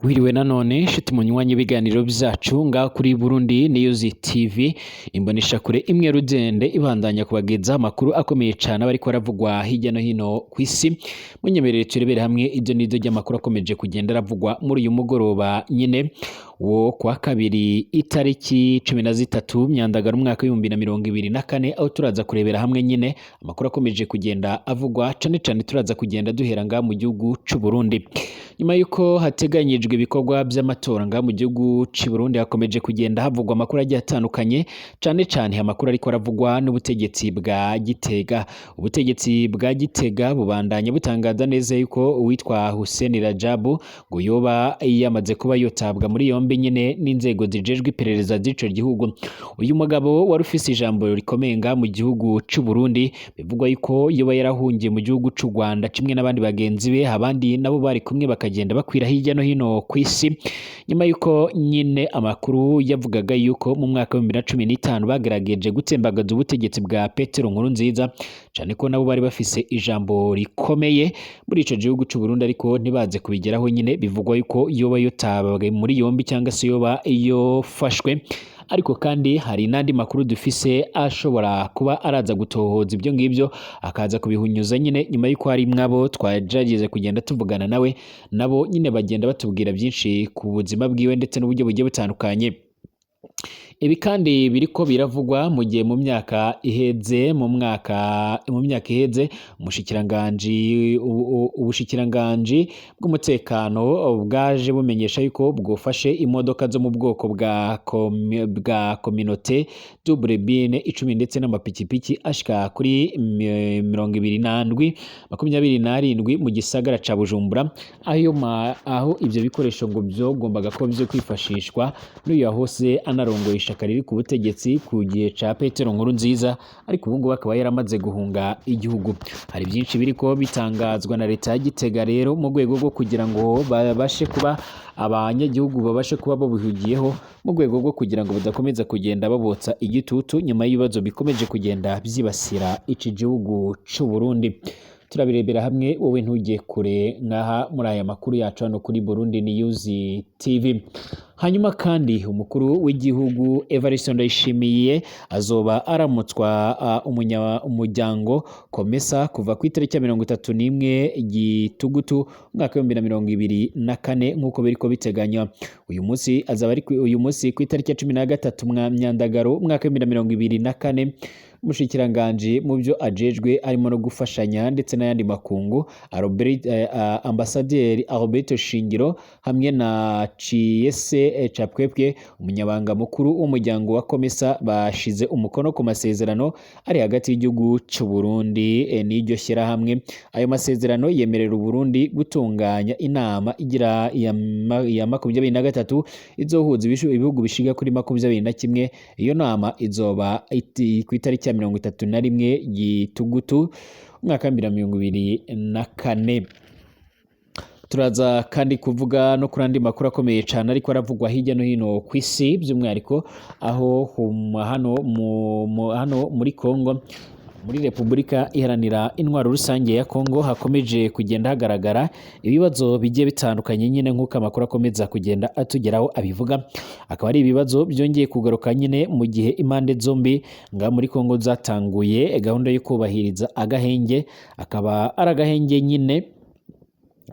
Wiriwe nanone nshuti munywanyi ibiganiro byacu ngaha kuri Burundi News TV, imboneshakure imwe rudende ibandanya kubageza amakuru akomeye cyane aba ariko aravugwa hirya no hino ku isi. Munyemerere turebere hamwe ibyo n'ibyo ry'amakuru akomeje kugenda aravugwa muri uyu mugoroba nyine wo kuwa kabiri, itariki 13 Myandagaro, umwaka w'2024, aho turaza kurebera hamwe nyine amakuru akomeje kugenda avugwa cane cane. Turaza kugenda duhera ngaha mu gihugu c'u Burundi. Nyuma y'uko hateganyijwe ibikorwa by'amatora ngaha mu gihugu c'u Burundi, hakomeje kugenda havugwa amakuru agiye atandukanye, cane cane amakuru ariko aravugwa n'ubutegetsi bwa Gitega. Ubutegetsi bwa Gitega bubandanya butangaza neza yuko uwitwa Hussein Rajabu ngo yoba yamaze kuba yotabwa muri yombi nyine n'inzego zijejwe iperereza z'ico gihugu. Uyu mugabo wari ufise ijambo rikomeye ngaha mu gihugu c'u Burundi, bivugwa yuko yoba yarahungiye mu gihugu c'u Rwanda kimwe n'abandi bagenzi be, abandi nabo bari kumwe bakagenda bakwira hirya no hino ku isi, nyuma yuko nyine amakuru yavugaga yuko mu mwaka wa 2015 bagerageje gutembagaza ubutegetsi bwa Petero Nkurunziza, cane ko nabo bari bafise ijambo rikomeye muri ico gihugu c'u Burundi, ariko ntibaze kubigeraho nyine. Bivugwa yuko yoba yotabwe muri yombi cyangwa se yoba yofashwe, ariko kandi hari n'andi makuru dufise ashobora kuba araza gutohoza ibyo ngibyo, akaza kubihunyuza nyine, nyuma y'uko hari mwabo twagerageze kugenda tuvugana nawe, nabo nyine bagenda batubwira byinshi ku buzima bwiwe ndetse n'uburyo bugiye butandukanye. Ibi kandi biriko biravugwa mu gihe mu myaka iheze, mu myaka iheze, umushikiranganji ubushikiranganji bw'umutekano bwaje bumenyesha yuko bwofashe imodoka zo mu bwoko bwa communauté double bine 10 ndetse n'amapikipiki ashika kuri 27, 27 mu gisagara ca Bujumbura, aho aho ivyo bikoresho ngo vyogombaga ko vyo kwifashishwa n'uyu yahose anarongoye ishaka riri ku butegetsi ku gihe ca Petero Nkurunziza, ariko ubu ngubu akaba yaramaze guhunga igihugu. Hari byinshi biriko bitangazwa na leta ya Gitega rero, mu rwego rwo kugira ngo babashe kuba abanyagihugu babashe kuba babihugiyeho, mu rwego rwo kugira ngo badakomeza kugenda babotsa igitutu nyuma y'ibibazo bikomeje kugenda byibasira iki gihugu c'u Burundi. Turabirebera hamwe, wowe ntujye kure nkaha muri aya makuru yacu hano kuri Burundi News TV. Hanyuma kandi umukuru w'igihugu Evariste Ndayishimiye azoba aramutswa umuryango Komesa kuva ku itariki ya 31 Gitugutu umwaka w'2024, nk'uko biriko biteganywa. Uyu munsi azaba ari uyu munsi ku itariki ya 13 Myandagaro umwaka w'2024. Umushikiranganji mu byo ajejwe harimo no gufashanya ndetse n'ayandi makungu, Ambasaderi Alberto Shingiro, hamwe na Chiese Chapwepwe, umunyabanga mukuru w'umuryango wa Komesa, bashize umukono ku masezerano ari hagati y'igihugu c'u Burundi n'iryo shyirahamwe. Ayo masezerano yemerera Uburundi gutunganya inama igira iya 23 izohuza ibihugu bishiga kuri 21. Iyo nama izoba ku itariki ya 31 Gitugutu umwaka wa 2024. Turaza kandi kuvuga no kuri andi makuru akomeye cyane ariko aravugwa hirya no hino ku isi, by'umwihariko aho hano muri Kongo, muri Repubulika Iharanira Intwaro Rusange ya Kongo, hakomeje kugenda hagaragara ibibazo bigiye bitandukanye nyine, nk'uko amakuru akomeza kugenda atugeraho abivuga. Akaba ari ibibazo byongeye kugaruka nyine mu gihe impande zombi ngaha muri Kongo zatanguye gahunda yo kubahiriza agahenge, akaba ari agahenge nyine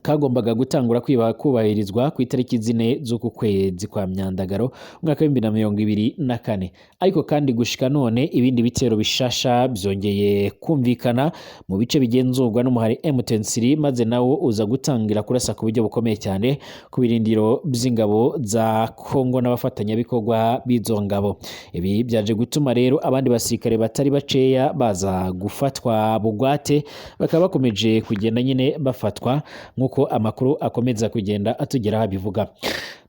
kagombaga gutangura kubahirizwa ku itariki 4 z'uku kwezi kwa Myandagaro umwaka w'2024. Ariko kandi gushika none ibindi bitero bishasha byongeye kumvikana mu bice bigenzurwa n'umuhari M23, maze nawo uza gutangira kurasa ku buryo bukomeye cyane ku birindiro by'ingabo za Kongo n'abafatanyabikorwa b'izo ngabo. Ibi byaje gutuma rero abandi basirikare batari baceya baza gufatwa bugwate, bakaba bakomeje kugenda nyine bafatwa, nk'uko amakuru akomeza kugenda atugeraho abivuga.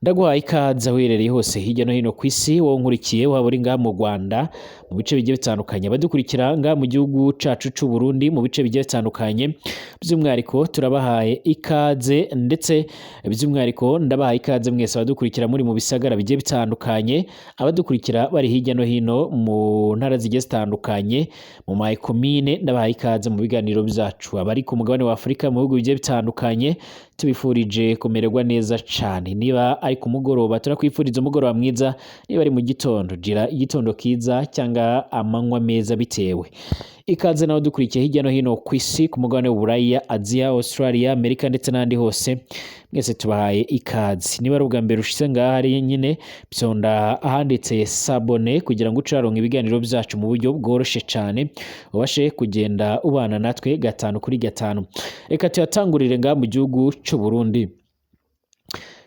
Ndaguhaye ikaze aho uherereye hose hirya no hino ku isi, wowe nkurikiye, waba uri ngaha mu Rwanda mu bice bigiye bitandukanye, abadukurikira ngaha mu gihugu cacu c'u Burundi mu bice bigiye bitandukanye, by'umwihariko turabahaye ikaze, ndetse by'umwihariko ndabahaye ikaze mwese abadukurikira muri mu bisagara bigiye bitandukanye, abadukurikira bari hirya no hino mu ntara zigiye zitandukanye, mu makomine, ndabahaye ikaze mu biganiro byacu, abari ku mugabane wa Afurika mu bihugu bigiye bitandukanye. mwese tubifurije kumererwa neza cane. Niba ari ku mugoroba turakwifuriza umugoroba mwiza, niba ari mu gitondo gira igitondo kiza cyangwa amanywa meza bitewe. Ikaze nawe dukurikiye hirya no hino ku isi, ku mugabane w'Uburaya, Aziya, Australia, Amerika ndetse n'ahandi hose, mwese tubahaye ikaze. Niba ari ubwa mbere ushitse ngaha ari nyine, byonda ahanditse s'abonner kugira ngo uce uraronka ibiganiro byacu mu buryo bworoshe cane, ubashe kugenda ubana natwe gatanu kuri gatanu. Reka tuyatangurire ngaha mu gihugu c'u Burundi.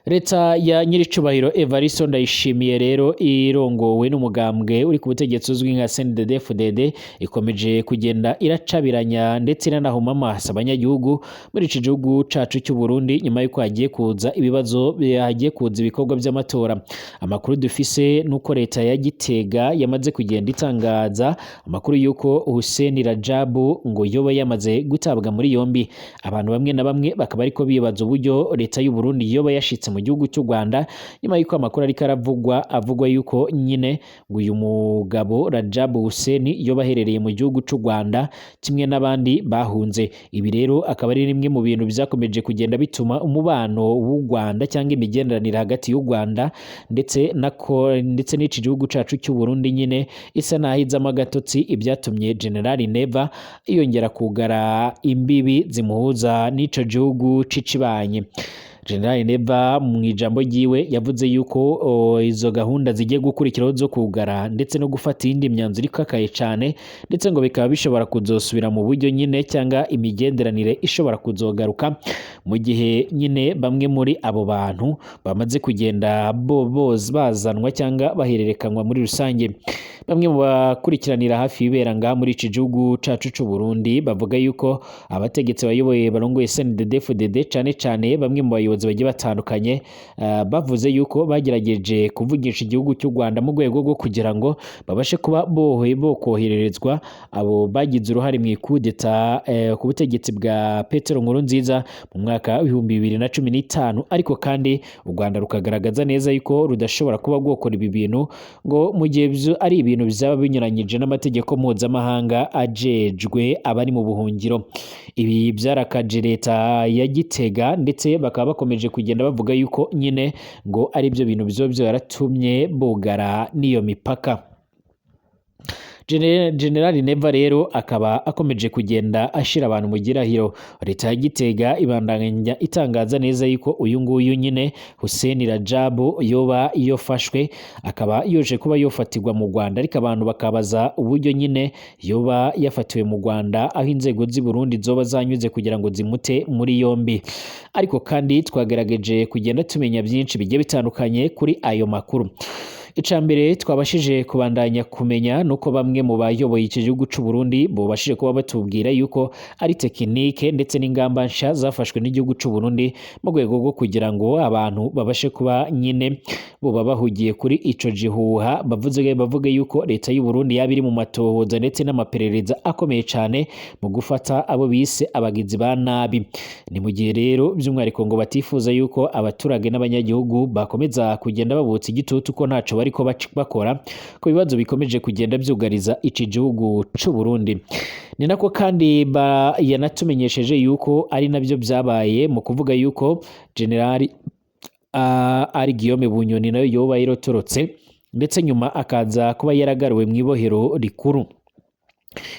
Leta ya nyiricubahiro Evaristo Ndayishimiye rero irongowe n'umugambwe uri ku butegetsi uzwi nka CNDD-FDD ikomeje kugenda iracabiranya ndetse iranahuma amaso abanyagihugu muri ici gihugu cacu cy'u Burundi, nyuma y'uko hagiye kuza ibibazo, hagiye kuza ibikorwa by'amatora. Amakuru dufise nuko leta ya Gitega yamaze kugenda itangaza amakuru y'uko Hussein Rajabu ngo yoba yamaze gutabwa muri yombi. Abantu bamwe na bamwe bakaba ariko bibaza uburyo leta y'u Burundi yoba yashitse mu gihugu cy'u Rwanda, nyuma y'uko amakuru ariko aravugwa avugwa yuko nyine ngo uyu mugabo Rajabu Hussein yoba aherereye mu gihugu cy'u Rwanda kimwe n'abandi bahunze. Ibi rero akaba ari rimwe mu bintu byakomeje kugenda bituma umubano w'u Rwanda cyangwa imigenderanire hagati y'u Rwanda ndetse nako ndetse n'iki gihugu cacu cy'u Burundi nyine isa naho izamo agatotsi, ibyatumye General Neva yongera kugara imbibi zimuhuza n'ico gihugu c'icibanyi. General Neva mu ijambo ryiwe yavuze yuko izo gahunda zigiye gukurikiraho zo kugara ndetse no gufata iyindi myanzuro ikakaye cane, ndetse ngo bikaba bishobora kuzosubira mu buryo nyine cyangwa imigenderanire ishobora kuzogaruka mu gihe nyine bamwe muri abo bantu bamaze kugenda bazanwa cyangwa bahererekanywa muri rusange. Bamwe mu bakurikiranira hafi ibibera ngaha muri iki gihugu cacu c'u Burundi bavuga yuko abategetsi bayoboye barongoye CNDD-FDD, cane cane bamwe mu bayobozi bagiye batandukanye, bavuze yuko bagerageje kuvugisha igihugu cy'u Rwanda mu rwego rwo kugira ngo babashe kuba bokohererezwa abo bagize uruhare mu ikudeta ku butegetsi bwa Petero Nkurunziza mu mwaka 2015, ariko kandi u Rwanda rukagaragaza neza yuko rudashobora kuba rwokora ibi bintu ngo mu gihe ari ibintu bizaba binyuranyije n'amategeko mpuzamahanga ajejwe abari mu buhungiro. Ibi byarakaje leta ya Gitega, ndetse bakaba bakomeje kugenda bavuga yuko nyine ngo ari byo bintu bizoba byaratumye bugara n'iyo mipaka. General Neva rero akaba akomeje kugenda ashira abantu mu girahiro. Leta ya Gitega ibandanya itangaza neza yuko uyu nguyu nyine Hussein Rajabu yoba yofashwe akaba yoje kuba yofatirwa mu Rwanda, ariko abantu bakabaza uburyo nyine yoba yafatiwe mu Rwanda aho inzego z'i Burundi zoba zanyuze kugira ngo zimute muri yombi. Ariko kandi twagerageje kugenda tumenya byinshi bigiye bitandukanye kuri ayo makuru. Icambere twabashije kubandanya kumenya nuko bamwe mu bayoboye iki gihugu c'u Burundi bobashije kuba batubwira yuko ari tekinike ndetse n'ingamba nsha zafashwe n'igihugu c'u Burundi mu rwego rwo kugira ngo abantu babashe kuba nyine boba bahugiye kuri ico gihuha, bavuge yuko leta y'u Burundi yaba iri mu matohoza ndetse n'amaperereza akomeye cane mu gufata abo bise abagizi ba nabi. Ni mu gihe rero by'umwihariko ngo batifuza yuko abaturage n'abanyagihugu bakomeza kugenda babutsa igitutu ko ntaco bariko bakora ku bibazo bikomeje kugenda byugariza iki gihugu c'u Burundi. Ni nako kandi yanatumenyesheje yuko ari nabyo byabaye mu kuvuga yuko General ari Guillaume Bunyoni nayo yoba yarotorotse, ndetse nyuma akaza kuba yaragaruwe mu ibohero rikuru.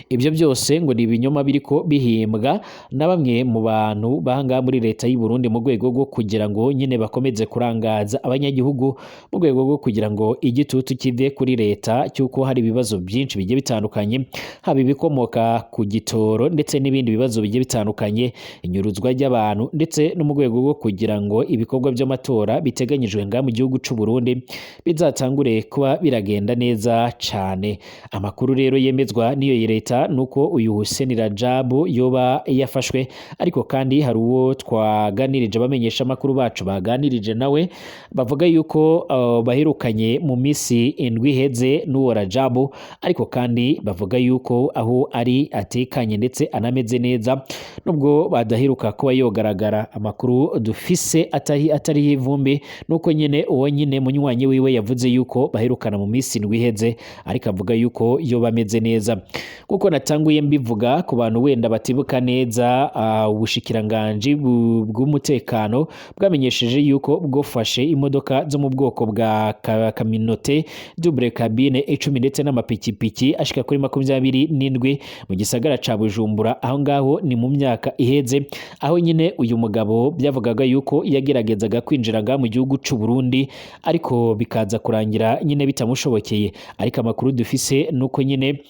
Ibyo byose ngo ni ibinyoma biriko bihimbwa na bamwe mu bantu bahanga muri leta y'u Burundi mu rwego rwo kugira ngo nyine bakomeze kurangaza abanyagihugu, mu rwego rwo kugira ngo igitutu kive kuri leta cy'uko hari ibibazo byinshi bigiye bitandukanye, haba ibikomoka ku gitoro ndetse n'ibindi bibazo bigiye bitandukanye, inyuruzwa ry'abantu, ndetse no mu rwego rwo kugira ngo ibikorwa by'amatora biteganyijwe ngaha mu gihugu c'u Burundi bizatangure kuba biragenda neza cane. Amakuru rero yemezwa n'iyo leta nuko uyu Hussein Rajabu yoba yafashwe, ariko kandi hari uwo twaganirije abamenyesha amakuru bacu baganirije nawe bavuga yuko baherukanye mu misi indwi iheze n'uwo Rajabu, ariko kandi bavuga yuko aho ari atekanye ndetse anameze neza nubwo badaheruka kuba yogaragara. Amakuru dufise atari ivumbi nuko nyine uwo nyine munywanyi wiwe yavuze yuko baherukana mu misi indwi iheze, ariko avuga yuko yoba ameze neza. Kuko natanguye mbivuga ku bantu wenda batibuka neza, ubushikiranganji bw'umutekano bwamenyesheje yuko bwofashe imodoka zo mu bwoko bwa kaminote double cabine 10 ndetse n'amapikipiki ashika kuri 27 mu gisagara ca Bujumbura. Aho ngaho ni mu myaka iheze, aho nyine uyu mugabo byavugaga yuko yageragezaga kwinjira nga mu gihugu c'u Burundi, ariko bikaza kurangira nyine bitamushobokeye. Ariko amakuru dufise nuko nyine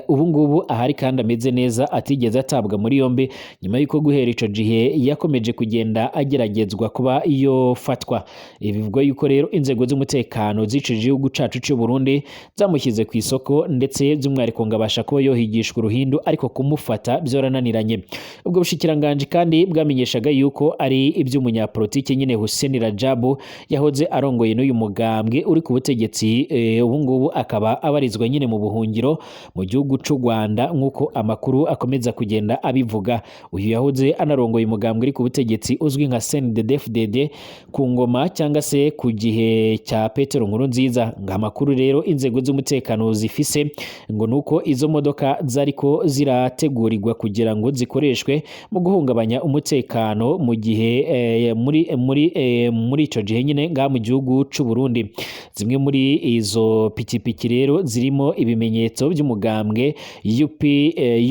ubu ngubu ahari kandi ameze neza, atigeze atabwa muri yombi, nyuma y'uko guhera ico gihe yakomeje kugenda ageragezwa kuba yofatwa. Bivugwa yuko rero inzego z'umutekano z'ico gihugu cacu c'u Burundi zamushyize ku isoko, ndetse by'umwihariko ngo abasha kuba yohigishwa uruhindu, ariko kumufata byorananiranye. Ubwo bushikiranganji kandi bwamenyeshaga yuko ari iby'umunyapolitiki nyine Hussein Rajabu yahoze arongoye n'uyu mugambwe uri ku butegetsi, ubu ngubu akaba abarizwa nyine mu buhungiro mu gihugu c'u Rwanda, nk'uko amakuru akomeza kugenda abivuga. Uyu yahoze anarongoye umugambwe uri ku butegetsi uzwi nka CNDD-FDD ku ngoma cyangwa se ku gihe cya Petero Nkurunziza. Ngo amakuru rero inzego z'umutekano zifise ngo nuko izo modoka zariko zirategurirwa kugira ngo zikoreshwe mu guhungabanya umutekano mu gihe muri ico gihe nyine ngaha mu gihugu c'u Burundi. Zimwe muri izo pikipiki rero zirimo ibimenyetso by'umugambwe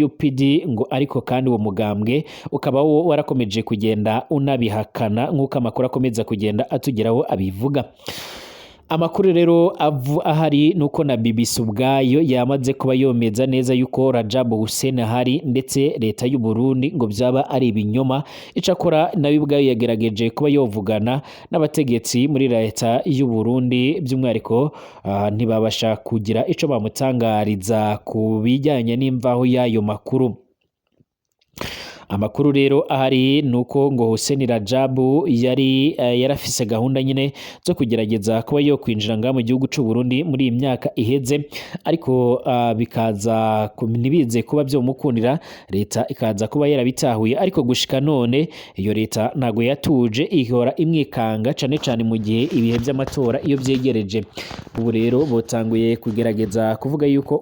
UPD, ngo ariko kandi uwo mugambwe ukaba wo warakomeje kugenda unabihakana, nk'uko amakuru akomeza kugenda atugeraho abivuga. Amakuru rero ahari nuko na BBC ubwayo yamaze kuba yomeza neza yuko Rajabu Hussein ahari, ndetse leta y'u Burundi ngo byaba ari ibinyoma. Icakora nayo ubwayo yagerageje kuba yovugana n'abategetsi muri leta y'u Burundi, by'umwihariko ntibabasha kugira ico bamutangariza ku bijyanye n'imvaho y'ayo makuru. Amakuru rero ahari nuko ngo Hussein Rajabu yari yarafise gahunda nyine zo kugerageza kuba yo kwinjira nga mu gihugu c'u Burundi muri iyi myaka iheze, ariko bikaza ntibize kuba byomukundira, leta ikaza kuba yarabitahuye. Ariko gushika none iyo leta ntago yatuje, ihora imwikanga cane cane mu gihe ibihe by'amatora iyo byegereje. Ubu rero botanguye kugerageza kuvuga yuko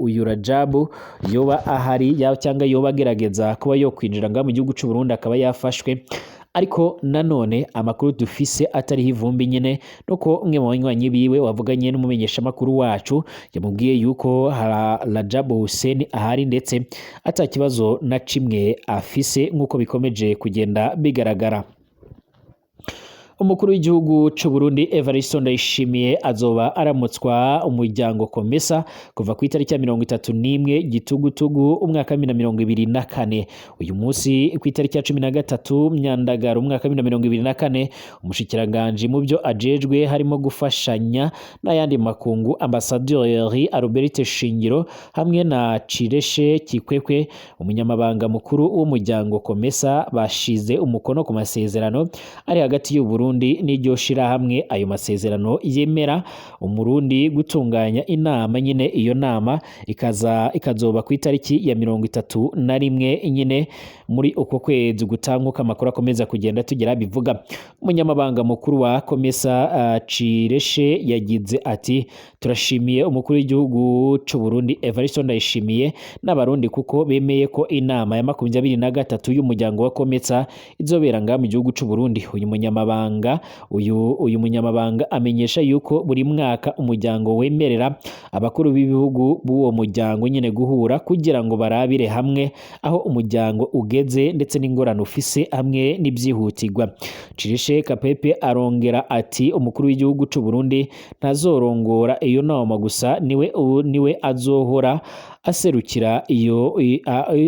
uyu Rajabu yoba ahari cyangwa yoba agerageza kuba yo kwinjira nga mu gihugu c'u Burundi akaba yafashwe. Ariko nanone amakuru dufise atariho ivumbi nyine nuko umwe mu banywanyi biwe wavuganye n'umumenyeshamakuru wacu yamubwiye yuko Rajabu Hussein ahari ndetse ata kibazo na kimwe afise, nk'uko bikomeje kugenda bigaragara. Umukuru w'igihugu c'u Burundi Evariste Ndayishimiye azoba aramutswa umuryango Komesa kuva ku itariki ya 31 Gitugutugu umwaka wa 2024. Uyu munsi ku itariki ya 13 Myandagaro umwaka wa 2024, umushikiranganje mu byo ajejwe harimo gufashanya n'ayandi makungu Ambassadeur Albert Shingiro hamwe na Cireshe Kikwekwe umunyamabanga mukuru w'umuryango Komesa bashize umukono ku masezerano ari hagati y'u Burundi n'iryo shirahamwe. Ayo masezerano yemera umurundi gutunganya inama nyine, iyo nama ikazoba ku itariki ya 31 nyine muri uko kwezi gutanguka. Amakuru akomeza kugenda tugera bivuga. Umunyamabanga mukuru wa Komesa Cireshe yagize ati: turashimiye umukuru w'igihugu c'u Burundi Evariste Ndayishimiye n'abarundi kuko bemeye ko inama ya 23 y'umuryango wa Komesa izobera ngaha mu gihugu c'u Burundi. Uyu munyamabanga amenyesha yuko buri mwaka umuryango wemerera abakuru b'ibihugu b'uwo muryango nyine guhura kugira ngo barabire hamwe aho umuryango ugeze ndetse n'ingorane ufise hamwe n'ibyihutirwa. Cirishe Kapepe arongera ati: umukuru w'igihugu c'u Burundi ntazorongora iyo nama gusa, niwe azohora aserukira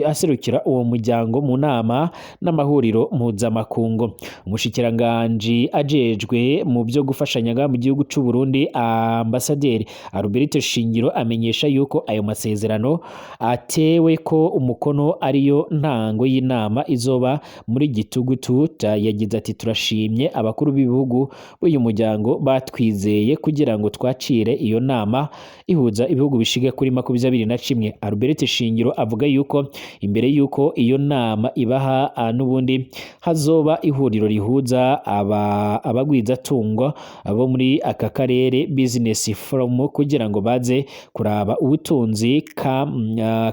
aserukira uwo muryango mu nama n'amahuriro mpuzamakungu. Umushikiranganji ajejwe mu byo gufashanya mu gihugu c'u Burundi Ambassadeur Albert Shingiro amenyesha yuko ayo masezerano atewe ko umukono ariyo ntango y'inama izoba muri Gitugutu. Yagize ati: turashimye abakuru b'ibihugu b'uyu muryango batwizeye kugira ngo twakire iyo nama ihuza ibihugu bishiga kuri 21. bitandukanye. Albert Shingiro avuga yuko imbere yuko iyo nama ibaha n'ubundi hazoba ihuriro rihuza abagwizatungo bo muri aka karere, business forum, kugira ngo baze kuraba ubutunzi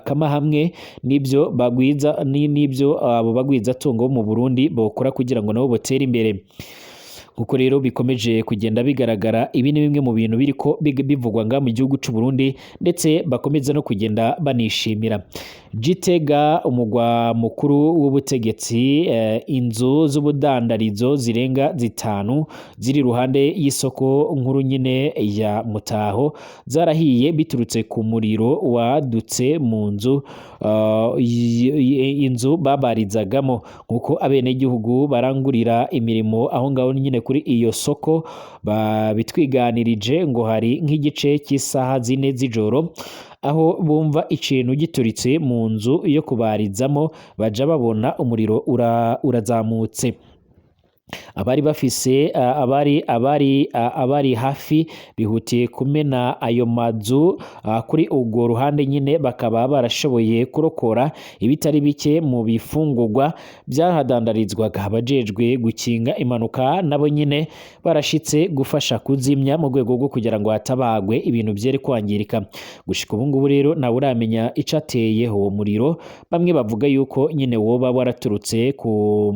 kama hamwe n'ibyo bagwiza n'ibyo abo bagwizatungo bo mu Burundi bokora kugira ngo nabo botere imbere. Nkuko rero bikomeje kugenda bigaragara, ibi ni bimwe mu bintu biriko bivugwa nga mu gihugu c'u Burundi, ndetse bakomeza no kugenda banishimira. Gitega, umugwa mukuru w'ubutegetsi, inzu z'ubudandarizo zirenga 5 ziri ruhande y'isoko nkuru nyine ya Mutaho zarahiye biturutse ku muriro wadutse mu nzu, inzu babarizagamo. Nkuko abenegihugu barangurira imirimo aho ngaho nyine kuri iyo soko babitwiganirije, ngo hari nk'igice cy'isaha 4 z'ijoro aho bumva ikintu gituritse mu nzu yo kubarizamo, baja babona umuriro urazamutse. Abari bafise abari hafi bihutiye kumena ayo mazu kuri urwo ruhande nyine, bakaba barashoboye kurokora ibitari bike mu bifungurwa byahadandarizwaga. Abajejwe gukinga impanuka nabo nyine barashitse gufasha kuzimya mu rwego rwo kugira ngo hatabagwe ibintu byere kwangirika. Gushika ubu ngubu rero ntawe uramenya icateyeho uwo muriro. Bamwe bavuga yuko nyine woba waraturutse ku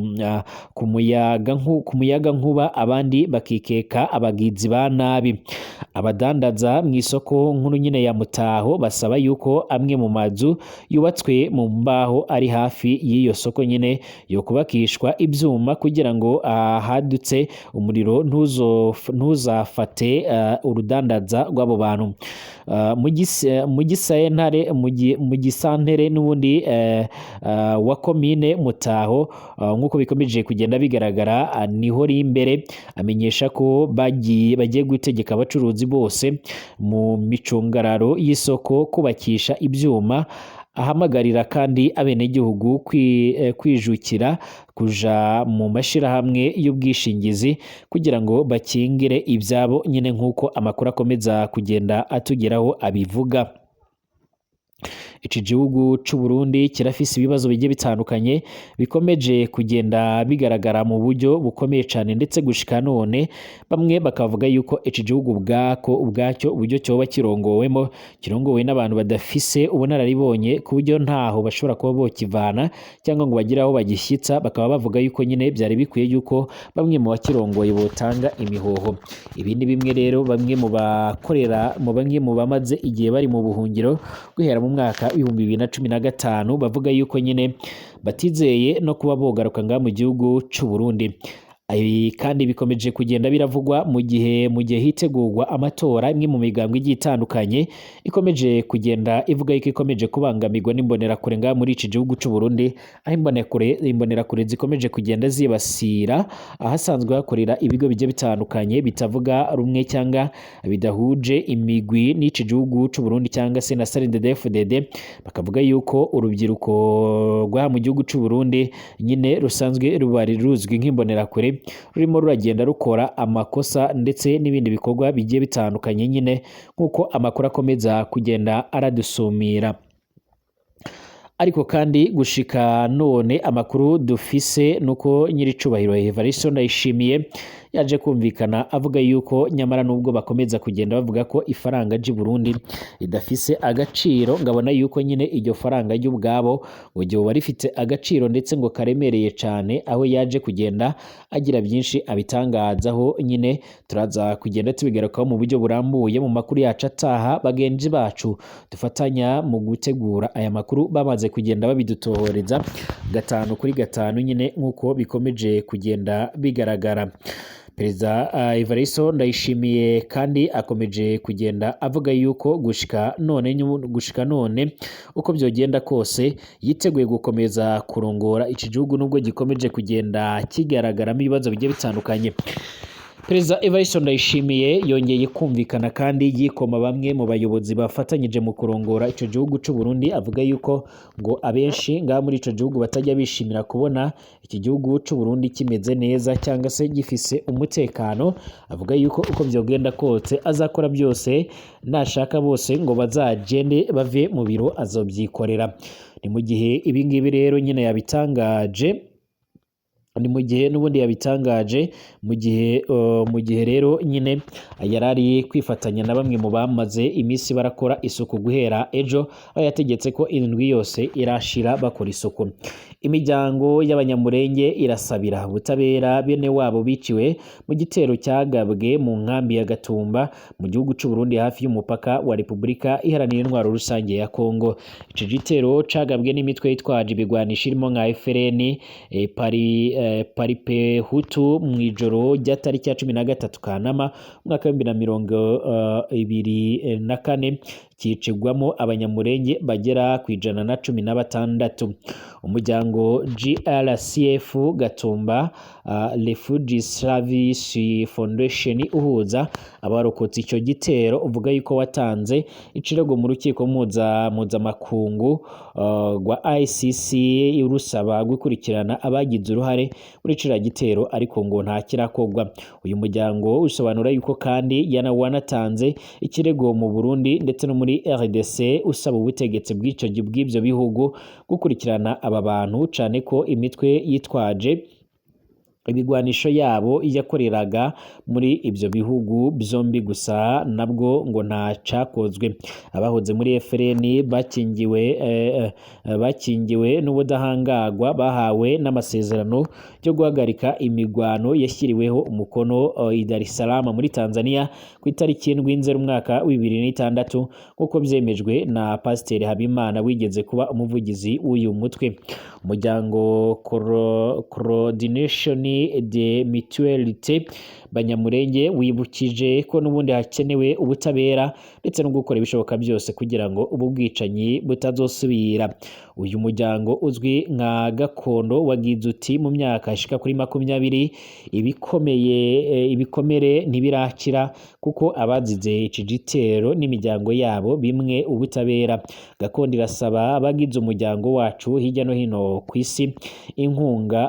muyaga nkuba, abandi bakikeka abagizi ba nabi. Abadandaza mu isoko nkuru nyine ya Mutaho basaba yuko amwe mu mazu yubatswe mu mbaho ari hafi y'iyo soko nyine yo kubakishwa ibyuma kugira ngo ahadutse umuriro ntuzafate urudandaza rw'abo bantu. Mu gisantere n'ubundi wa komine Mutaho, nk'uko bikomeje kugenda bigaragara, niho ri imbere amenyesha ko bagiye gutegeka abacuruzi bose mu micungararo y'isoko kubakisha ibyuma. Ahamagarira kandi abenegihugu kwijukira kuja mu mashirahamwe y'ubwishingizi kugira ngo bakingire ibyabo nyine, nk'uko amakuru akomeza kugenda atugeraho abivuga. Iki gihugu c'u Burundi kirafise ibibazo bigiye bitandukanye bikomeje kugenda bigaragara mu buryo bukomeye cyane, ndetse gushika none bamwe bakavuga yuko iki gihugu ubwacyo uburyo cyoba kirongowemo kirongowe n'abantu badafise ubunararibonye, ku buryo ntaho bashobora kuba bokivana cyangwa ngo bagire aho bagishyitsa. Bakaba bavuga yuko nyine byari bikwiye yuko bamwe mu bakirongoye botanga imihoho. Ibi ni bimwe rero bamwe mu bakorera mu bamwe mu bamaze igihe bari mu buhungiro guhera mu mwaka 2015 bavuga yuko nyine batizeye no kuba bogaruka ngaha mu gihugu c'u Burundi. Ibi kandi bikomeje kugenda biravugwa mu gihe hitegurwa amatora, imwe mu migambwe igiye itandukanye ikomeje kugenda ivuga yuko ikomeje kubangamirwa n'imbonerakure ngaha muri iki gihugu c'u Burundi, aho imbonerakure zikomeje kugenda zibasira ahasanzwe hakorera ibigo bigiye bitandukanye bitavuga rumwe cyangwa bidahuje imigwi n'iki gihugu c'u Burundi cyangwa se na CNDD-FDD. Bakavuga yuko urubyiruko rwa mu gihugu c'u Burundi nyine rusanzwe rubari ruzwi nk'imbonerakure rurimo ruragenda rukora amakosa ndetse n'ibindi bikorwa bigiye bitandukanye nyine, nk'uko amakuru akomeza kugenda aradusumira. Ariko kandi gushika none amakuru dufise nuko nyiricubahiro Evariste Ndayishimiye yaje kumvikana avuga yuko nyamara nubwo bakomeza kugenda bavuga ko ifaranga ry'i Burundi ridafise agaciro, ngabona yuko nyine iryo faranga ry'ubwabo ngo ryoba rifite agaciro ndetse ngo karemereye cyane, aho yaje kugenda agira byinshi abitangazaho nyine. Turaza kugenda tubigarukaho mu buryo burambuye mu makuru yacu ataha. Bagenzi bacu dufatanya mu gutegura aya makuru bamaze kugenda babidutohoreza 5 kuri 5 nyine, nk'uko bikomeje kugenda bigaragara. Perezida Evariste Ndayishimiye kandi akomeje kugenda avuga yuko gushika none uko byogenda kose yiteguye gukomeza kurongora iki gihugu nubwo gikomeje kugenda kigaragaramo ibibazo bigiye bitandukanye. Perezida Evariste Ndayishimiye yongeye kumvikana kandi yikoma bamwe mu bayobozi bafatanyije mu kurongora ico gihugu c'u Burundi, avuga yuko ngo abenshi ngaha muri ico gihugu batajya bishimira kubona iki gihugu c'u Burundi kimeze neza cyangwa se gifise umutekano. Avuga yuko uko vyogenda kose azakora byose, nashaka bose ngo bazagende bave mu biro azovyikorera. Ni mu gihe ibi ngibi rero nyine yabitangaje, ni mu gihe n'ubundi yabitangaje mu gihe rero nyine yarari kwifatanya na bamwe mu bamaze iminsi barakora isuku guhera ejo, aho yategetse ko indwi yose irashira bakora isuku. Imiryango y'Abanyamurenge irasabira ubutabera bene wabo biciwe mu gitero cyagabwe mu nkambi ya Gatumba mu gihugu c'u Burundi, hafi y'umupaka wa Repubulika Iharanira Intwaro Rusange ya Kongo. Ico gitero cagabwe n'imitwe yitwaje ibigwanisho irimo nka FRN, Paripehutu mu ijoro rya tariki ya 13 Kanama umwaka wa 2024, kicigwamo Abanyamurenge bagera ku 116. Umuryango GRCF Gatumba Refugee Service Foundation uhuza abarokotse ico gitero uvuga yuko watanze ikirego mu rukiko mpuzamakungu rwa ICC rusaba gukurikirana abagize uruhare muri kiriya gitero, ariko ngo nta kirakorwa. Uyu muryango usobanura yuko kandi yana wanatanze ikirego mu Burundi ndetse no muri RDC, usaba ubutegetsi bw'ivyo bihugu gukurikirana aba bantu, cane ko imitwe yitwaje ibigwanisho yabo yakoreraga muri ibyo bihugu byombi, gusa nabwo ngo nta cakozwe. Abahoze muri FRN bakingiwe n'ubudahangagwa bahawe n'amasezerano yo guhagarika imigwano yashyiriweho umukono i Dar es Salaam muri Tanzania ku itariki 7 Nzeri umwaka wa 2006, nk'uko byemejwe na Pasiteri Habimana wigeze kuba umuvugizi w'uyu mutwe. Umuryango Coordination de Mutualité Banyamurenge wibukije ko n'ubundi hakenewe ubutabera ndetse no gukora ibishoboka byose kugira ngo ubu bwicanyi butazosubira. Uyu muryango uzwi nka Gakondo wagize uti: "Mu myaka ishika kuri 20 ibikomeye, ibikomere ntibirakira, kuko abazize iki gitero n'imiryango yabo bimwe ubutabera. Gakondo irasaba abagize umuryango wacu hirya no hino ku isi inkunga,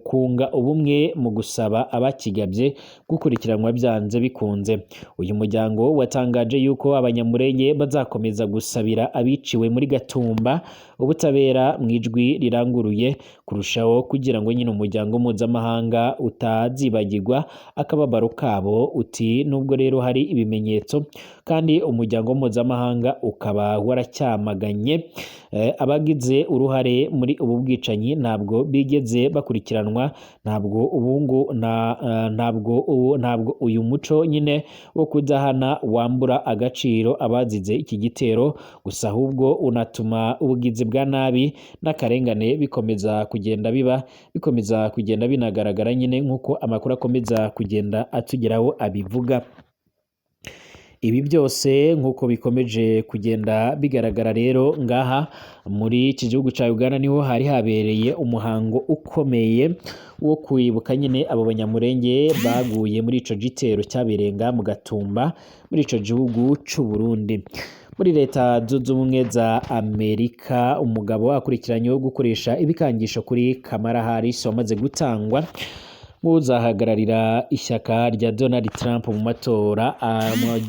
kunga ubumwe mu gusaba abakigabye gukurikiranwa byanze bikunze." Uyu muryango watangaje yuko Abanyamurenge bazakomeza gusabira abiciwe muri Gatumba ubutabera mu ijwi riranguruye kurushaho, kugira ngo nyine umuryango mpuzamahanga utazibagirwa akababaro kabo. Uti nubwo rero hari ibimenyetso kandi umuryango mpuzamahanga ukaba waracyamaganye, abagize uruhare muri ubu bwicanyi ntabwo bigeze bakurikiranwa. Ntabwo ubungu na ntabwo ubu ntabwo uyu muco nyine wo kudahana wambura agaciro abazize iki gitero gusa, ahubwo unatuma ubugizi bwa nabi n'akarengane bikomeza kugenda biba, bikomeza kugenda binagaragara nyine, nk'uko amakuru akomeza kugenda atugeraho abivuga. Ibi byose nk'uko bikomeje kugenda bigaragara rero, ngaha muri iki gihugu cya Uganda niho hari habereye umuhango ukomeye wo kwibuka nyine abo Banyamurenge baguye muri ico gitero cyabereye ngaha mu Gatumba muri ico gihugu c'u Burundi. Muri Leta Zunze Ubumwe za Amerika, umugabo akurikiranyweho gukoresha ibikangisho kuri Kamala Harris wamaze gutangwa nk'uzahagararira ishyaka rya Donald Trump mu matora,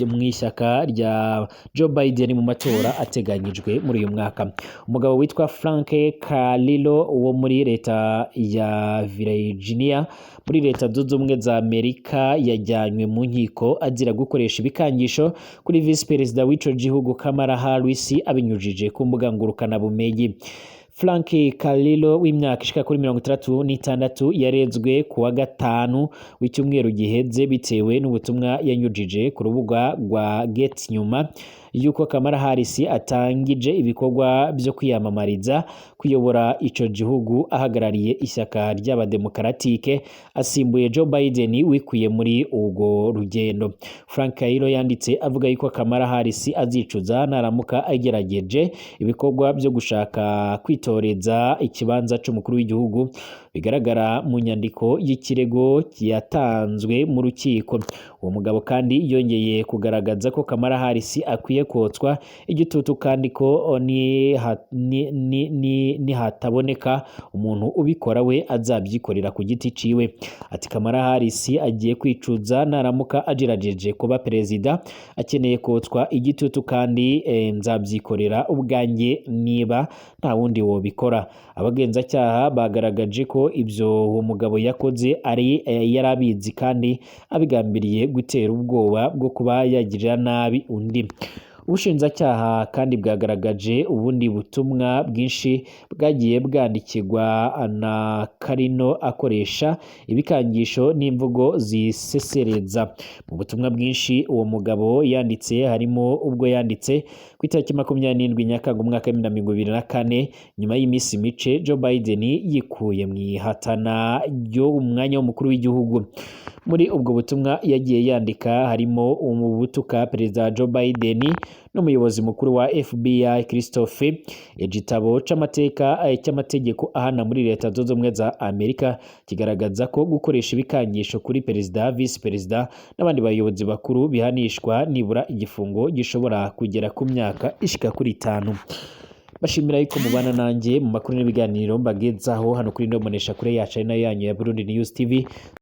mu ishyaka rya Joe Biden mu matora ateganyijwe muri uyu mwaka. Umugabo witwa Frank Carrillo wo muri leta ya Virginia muri Leta Zunze Ubumwe za Amerika yajyanywe mu nkiko azira gukoresha ibikangisho kuri visi perezida w'ico gihugu Kamala Harris abinyujije ku mbuga ngurukanabumenyi. Frank Carrillo w'imyaka ishika kuri 66 yarezwe ku wa gatanu w'icyumweru giheze bitewe n'ubutumwa yanyujije ku rubuga rwa X nyuma yuko Kamala Harris atangije ibikorwa byo kwiyamamariza kuyobora ico gihugu ahagarariye ishyaka ry'abademokaratike, asimbuye Joe Biden wikuye muri urwo rugendo. Frank Cairo yanditse avuga yuko Kamala Harris azicuza naramuka agerageje ibikorwa byo gushaka kwitoreza ikibanza c'umukuru w'igihugu, bigaragara mu nyandiko y'ikirego yatanzwe mu rukiko. Uwo mugabo kandi yongeye kugaragaza ko Kamala Harris akwiye kotswa igitutu, kandi ko nihataboneka umuntu ubikora we azabyikorera ku giti ciwe. Ati: "Kamala Harris agiye kwicuza naramuka agerageje kuba perezida, akeneye kotswa igitutu kandi nzabyikorera ubwanjye niba nta wundi wobikora." Abagenzacyaha bagaragaje ko ibyo uwo mugabo yakoze ari yari abizi kandi abigambiriye gutera ubwoba bwo kuba yagirira nabi undi. Ubushinjacyaha kandi bwagaragaje ubundi butumwa bwinshi bwagiye bwandikirwa na Karino akoresha ibikangisho n'imvugo zisesereza. Mu butumwa bwinshi uwo mugabo yanditse harimo ubwo yanditse ku itariki 27 Nyakanga umwaka wa 2024, nyuma y'iminsi mike Joe Biden yikuye mu ihatana ryo umwanya w'umukuru w'igihugu. Muri ubwo butumwa yagiye yandika harimo ubutuka Perezida Joe Biden n'umuyobozi mukuru wa FBI Christopher. Igitabo c'amateka cy'amategeko ahana muri Leta Zunze Ubumwe za Amerika kigaragaza ko gukoresha ibikangisho kuri perezida, visi perezida n'abandi bayobozi bakuru bihanishwa nibura igifungo gishobora kugera ku myaka ishika kuri 5. Bashimira yuko mubana nanjye mu makuru n'ibiganiro mbagezaho hano kuri ino mboneshakure yacu, ari nayo yanyu ya Burundi News TV.